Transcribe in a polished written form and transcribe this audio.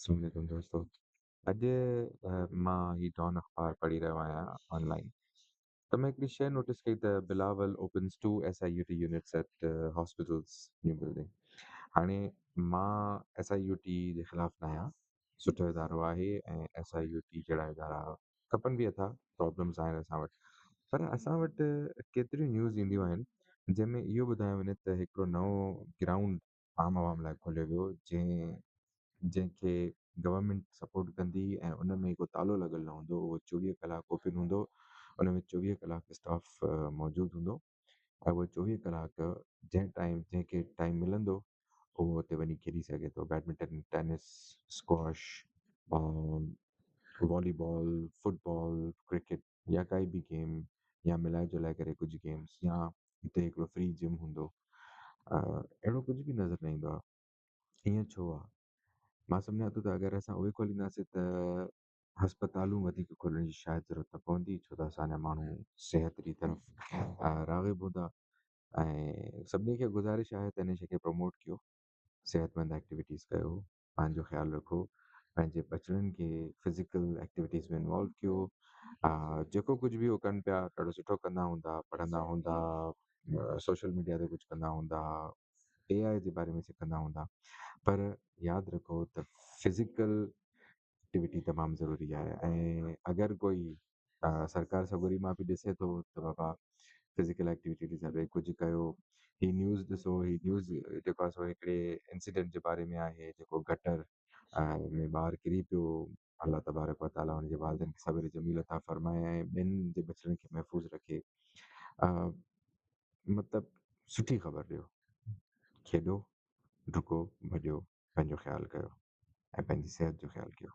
السلام عليڪم دوستو، اڄ مان هي ڊان اخبار پڙهي رهيو آهيان آنلائن ته مان هڪڙي شيء نوٽيس ڪئي ته Bilawal opens two S I U T units at hospitals new building. هاڻي مان ايس I U ٽي جي خلاف نه آهيان، سٺو ادارو آهي ۽ ايس I U ٽي جهڙا ادارا کپن به اٿا، پرابلمس آهن اسان وٽ، پر اسان وٽ ڪيتريون نيوز اينديون آهن جنهن ۾ اهو ٻڌايو وڃي ته هڪڙو نئون گرائونڊ عام عوام لاء کوليو ويو جنهن کي گورنمينٽ سپورٽ ڪندي ۽ ان ۾ ڪو تالو لڳل نه هوندو، اهو 24 ڪلاڪ اوپن هوندو، ان ۾ 24 ڪلاڪ اسٽاف موجود هوندو ۽ اهو 24 ڪلاڪ جنهن ٽائيم جنهن کي ٽائيم ملندو اهو اتي وڃي کيڏي سگهي ٿو، badminton, tennis, squash, volleyball, football, cricket يا ڪائي به گيم يا ملائي جلائي ڪري ڪجهه گيمس، يا هتي هڪڙو فري جم هوندو. اهڙو ڪجهه به نظر نه ايندو آهي. ائين ڇو آهي؟ مان سمجهان ٿو ته اگر اسان اهي کولينداسين ته هسپتالون وڌيڪ کولڻ جي شايد ضرورت نه پوندي، ڇو ته اسان جا ماڻهو صحت جي طرف راغب هوندا. ۽ سڀني کي گذارش آهي ته ان شيء کي پروموٽ ڪيو، صحتمند ايڪٽيوٽيز ڪيو، پنهنجو خيال رکو، پنهنجي ٻچڙن کي فزيڪل ايڪٽيوٽيز ۾ انوالو ڪيو. جيڪو ڪجهه به هو ڪن پيا ڏاڍو سٺو ڪندا هوندا، پڙهندا هوندا، سوشل ميڊيا تي ڪجهه ڪندا هوندا، اي آء جي باري ۾ سکندا هوندا، پر ياد رکو ته فزيڪل ايڪٽيوٽي تمام ضروري آهي. ۽ اگر ڪوئي سرڪار سڳوري مان به ڏسي ٿو ته بابا فزيڪل ايڪٽيوٽي ڏسي ڪجهه ڪيو. هي نيوز ڏسو، هي نيوز جيڪو آهي سو هڪڙي انسيڊنٽ جي باري ۾ آهي جيڪو گٽر ۾ ٻار ڪري پيو. الله تبارڪ و تعاليٰ ان جي والدين کي صبر جميل عطا فرمائي ۽ ٻين جي ٻچڙن کي محفوظ رکي. مطلب سٺي خبر ڏيو، کيڏو، ڊڪو، ڀڄو، پنهنجو خيال ڪيو ۽ پنهنجي صحت جو خيال ڪيو.